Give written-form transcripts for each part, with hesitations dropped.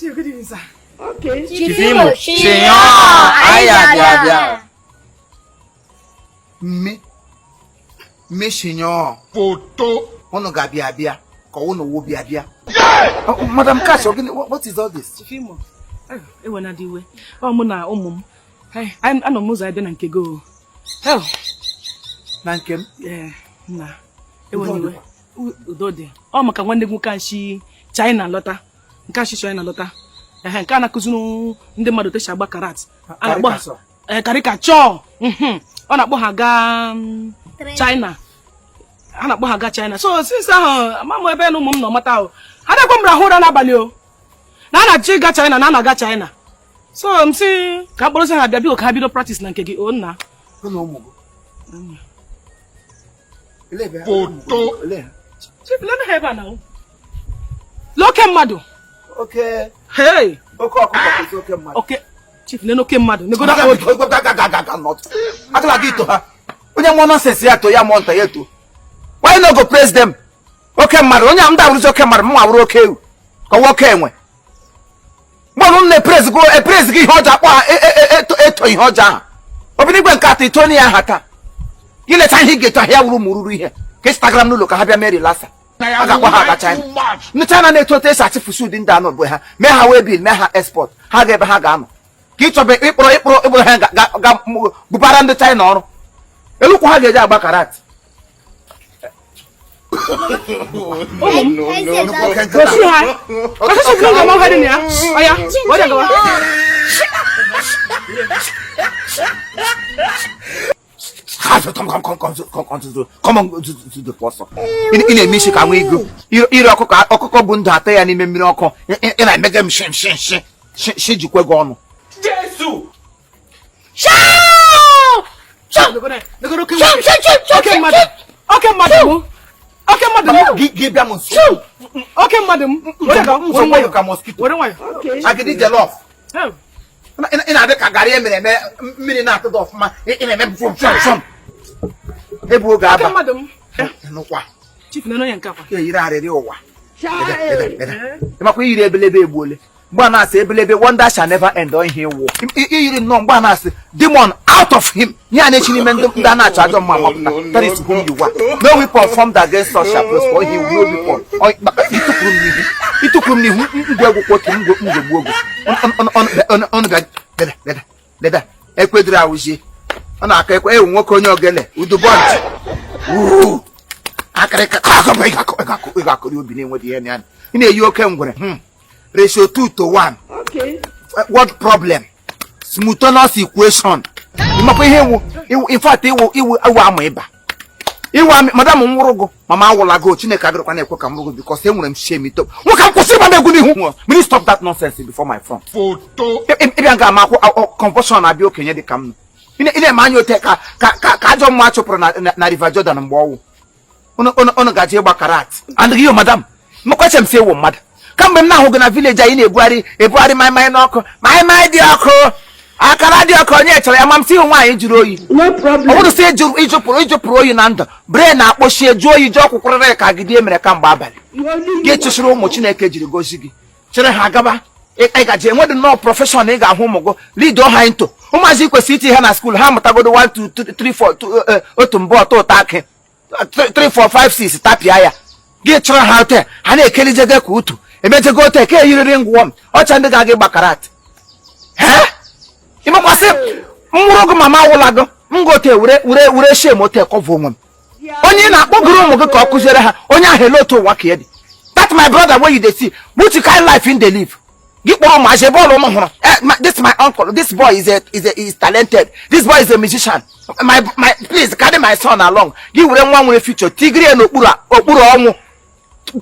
Chief, good evening, sir. Okay. Chief Imo, Chinyo, anyị abịa abịa. Mme mme shinyo Photo. unu ga-abịa abịa ka unu wụ bịa bịa. Oh, Madam Cash, ọ gịnị? What is all this? Chief Imo, ewena dị iwe. Ọ mụ na ụmụ m. Hey, anọ m ụzọ abịa na nke gị o. Hell, Na nke m? eh, nna, ewena iwe. Udo dị. Ọ maka nwanne gị nwoke a si China lọta. Nke a si China lọta. Ehe, nke a na-akụziri ndị mmadụ otu esi agba karat. A na-akpọ Karikachọ. Eh, karikachọ. Ọ na-akpọ ha gaa China. A na-akpọ ha gaa China. So since ahụ, ama m ebe na ụmụ m nọ mata ahụ. Ha na-ekwe m rahụ ụra n'abalị o. Na a na-achọ ịga China, na a na-aga China. So m sị ka a kpọrọzi ha bịa, biko, ka ha bido practice na nke gị o nna. Gị na ụmụ gị. Elee ebe ha? Photo. Elee ha? Chief, lee ha ebe a na o. Lee oke mmadụ. Oke Hey! oke ọkụkọ kwụsị oke mmadụ. Oke Chief, lee oke mmadụ. Negodo Aga gị ito ha. Onye mụọ nonsense ya to ya mụọ nta ya eto. Why you no go praise them? Oke mmadụ, onye ndị awụrụzi oke mmadụ, mụ awụrụ oke ewu. Ka ọwa oke enwe. Mgbe m na-epraise go epraise gị ihe ọjọọ akpọ ha eto ihe ọjọọ ahụ. Obinigwe nke atọ ito ya aha taa. Gị leta ihe ị ga-eto ahịa wuru m ruru ihe. Ka Instagram n'ụlọ ka ha bịa mee relasa. A ga-akpọ ha aga China. Ndị China na-eto otu esi achịfụsi ụdị ndị anọ bụ ha mee ha wee bil mee ha export ha ga ebe ha ga-anọ ka ịchọba ịkpọrọ ịkpọrọ ịkpọrọ ha ga bubara ndị China ọrụ elukwu ha ga-eji agba karat. Ụmụ m. Gosi ha. Gosi Chief na ụmụ ha dị na ya. Ọya, ọya gawa. Come, come, come, come, come, come, come on to the ọsọ. Ị na-eme isi ka nwa igu ire ọkụkọ ọkụkọ bụ ndụ atọ ya n'ime mmiri ọkụ. Ị na-emege m shi shi shi shi shi jikwe gị ọnụ. Jesu. Negodo oke nwoke. Oke mmadụ. Oke mmadụ m. Oke mmadụ m. Gị bịa m nso. Oke mmadụ m. Were gawa, were Nso nwayọ. ka mosquito. Were nwayọ. Agidi jollof. Hell. Ị na-adị ka garị emere eme mmiri na-atụda ọfụma. Ị na-eme fụm fụm fụm. Ebu oge Oke aba. mmadụ m. Nụkwa. Chief, nene onye nke akwa. Ka eyiri arịrị ụwa. Ịmakwa iyiri ebelebe egbuole. Mgbe a na-asị ebelebe wonder shall never end ọ ihe ịwụ. Iyiri nnọọ mgbe a na-asị demon out of him. Ihe a na-echi n'ime ndị a na-achọ ajọ mma amapụta. That is whom you are. No weapon formed against us shall prosper. Ihe iwu no weapon. Ịtụkwuru m n'ihu. Ịtụkwuru m n'ihu ngwa egwu kwotu ngwe ngwe gbuo ogo. Ọnụ bịa leda leda leda ekwedịrị awụzie. Ọ na-akọ ekwe ewu nwoke onye ogele udubọntị. Akịrịka ị ga-akụri obi na-enweghị ihe na ya. Ị na-eyi oke ngwere. Ratio 2 to 1. Okay. Word problem. Simultaneous equation. Ịmakwa ihe iwu in fact iwu iwu iwu ama ịba. Iwu amị madam nwụrụ gụ mama awụla go Chineke agịrịkwa na-ekwe ka m rụgo because enwere m shame ito. Nwoke m kwụsị ịgba m egwu n'ihu. Will you stop that nonsense before my front? Photo. Ịbịa nga ama akwụ convulsion na-abịa okenye dị ka m nọ. Ị na-eme anya ote ka ka ka ajọ mmụọ chụpụrụ na River Jordan mgbe ọwụ. Unu gaje ịgba karat. And gị madam, mmakwache m si ewu mmadụ. Kamgbe m na-ahụ gị na village anyị na-ebugharị ebugharị maịmaị n'ọkụ maịmaị dị ọkụ akara dị ọkụ onye chọrọ ya ma m si nwaanyị jụrụ oyi. No problem. Ọ bụrụ sị ịjụpụrụ oyi na ndụ brain na-akpọchie jụọ oyi jụọ ọkwụkwụrịrị ka agidi emere kamgbe abalị. Gị chụsịrị ụmụ Chineke jiri gozi gị chere ha gaba ị gaji enwedị nnọọ profession ị ga-ahụ ụmụ gị lead ha into ụmụazị kwesịrị iti ha na school ha mụtagodo 1 2 3 4 otu mbụ ọtọ ụtọ akị 3 4 5 6 tapịa ya gị chọrọ ha ote ha na-ekelijego ka utu emejego ote ka eyiriri ngwụọ m ọcha ndị ga-aga ịgba karat. Ịmakwasị nwụrụ gị mama awụla gị m ga ote were were were shem ote kọva onwe m. Onye na-akpọgoro ụmụ gị ka ọ kụziere ha onye ahụ ele otu ụwa ka ya dị. That my brother wey you dey see which kind life in dey live. Gị kpọrọ ụmụazị ebe ọrụ ụmụ hụrụ. This my uncle, this boy is talented, this boy is a musician. My please carry my son along. Gị were nwa nwere future tigiri ya n'okpuru okpuru ọnwụ.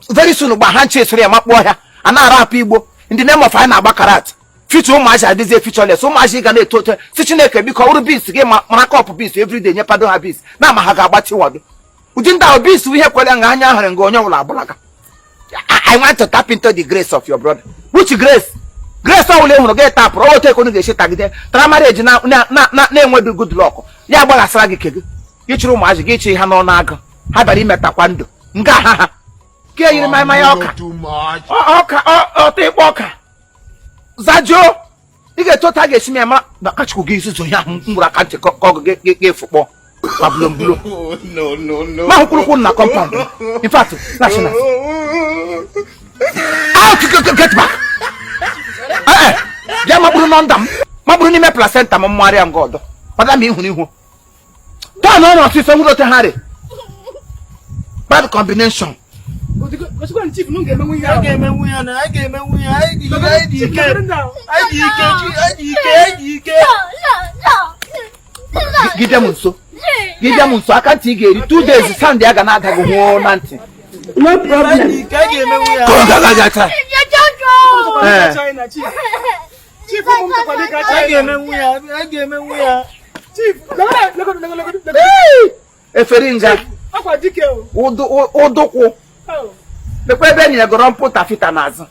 Very soon gba ha nche esoro ya makpụọ ọhịa a na-arapụ Igbo in the name of anyị na-agba karat. Future ụmụazị adịzie futureless. Ụmụazị ga na-eto eto si Chineke biko ọrụ beans gị mara kọpụ beans everyday nyepado ha beans na ama ha ga-agbachi wado. Ụdị ndị ahụ beans ihe kwere nga anya ahụrụ nga onye ọbụla agbalaga. I want to tap into the grace of your brother. Which grace? Grace ọbụla ị hụrụ gị tapụrụ otu ekonu ga-esi tagide tara marriage na na na na-enwedu good luck ya gbaghasara gị ke gị gị chụrụ ụmụazị gị chị ha n'ọnụ agụ ha bịara imetakwa ndụ nga ha ha ka eyiri maịmaị ọka ọka ọtọ ịkpọ ọka Zajuo, ị ga-eto otu a ga-esi m ya mara na kachukwu gị izuzu ihe ahụ m gburu aka ntị ka ọgụ ga-efukpọ ma bulombulo. No, no, no. Ma hụkwurukwu na compound. In fact, national. Out, get back. Eh, eh, bịa makpụrụ nọnda m, makpụrụ n'ime placenta m mmụgharịa nga ọdọ. Kpata m ihu n'ihu. Taa na ọ nọ ọsịsọ nwụrụ ote ha rị. Bad combination. Gosikwa chief na m ga-emenwu ihe Anyị ahụ. ga-emenwu ya na anyị ga-emenwu ya. Anyị dị anyị dị ike. Anyị dị ike, anyị dị ike, anyị dị ike. Gị bịa m nso. Gị bịa m nso aka ntị ị ga-eri 2 days sound ya ga na-ada gị hụọ na ntị. Anyị dị ike, anyị ga-emenwu ya. Ka ọ ga-aga taa. Eh. China, chief. Chief, ụmụ m chọkwa dịka Anyị China. ga-emenwu ya, anyị ga-emenwu ya. Chief, legodo, legodo, legodo, legodo. Efere nga Akwa dike o. ụdụkwụ Oh. lekwa ebe e nyere gọrọ mpụta fita n'azụ.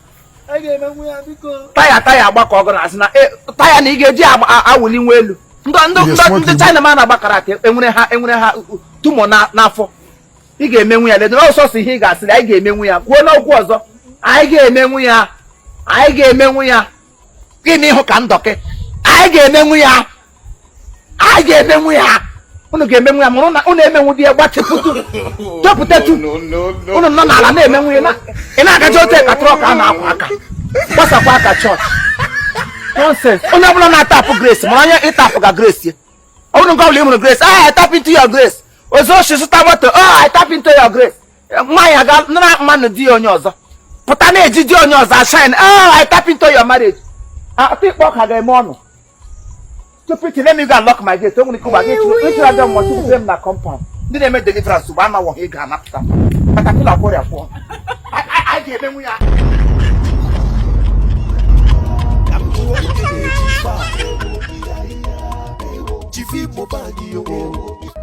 Anyị ga-emenwu ya biko. Taya agbakọ ọgụ n'azụ na taya na ị ga-eji awụli nwa elu. Ndị ndị ndị ndị China ma na-agba karate enwere ha tumor na n'afọ. Ị ga-emenwu ya ledoro ọsọsọ ihe ị ga-asịrị anyị ga-emenwu ya kwuo n'okwu ọzọ. Anyị ga-emenwu ya, anyị ga-emenwu ya. Gịnị ịhụ ka ndọkị? Anyị ga-emenwu ya, anyị ga-emenwu ya. Unu ga-emenwu ya mụrụ na unu emenwu di ya gbatịpụtụ topụtatụ. No, no, no. Unu nọ n'ala na-emenwu ya ị na-agaji ote ka truck a na-akwa aka gbasakwa aka chọọchị. Nonsense. Onye ọbụla na-atapụ grace mara onye ịtapụ ga grace ya. Ọ bụrụ nke ọbụla ị mụrụ grace, ah, I tap into your grace. Ozo oshi zụta moto, oh, I tap into your grace. Nwaanyị aga nara mmanụ di ya onye ọzọ pụta na-eji di onye ọzọ ashine, oh, I tap into your marriage. Atụ ikpọ ka ga-eme ọnụ tupu let me go and lock my gate. O nwere ike ụgba gị ịchụrụ aja mmụọ tupu m na compound ndị na-eme deliverance ugbo anaghị ha ego anapụta katapila kwọrịa kwụọ. A ga-emenwu ya. Ka m jụọ ike na-eji fa. Chief Igbo be anyị o.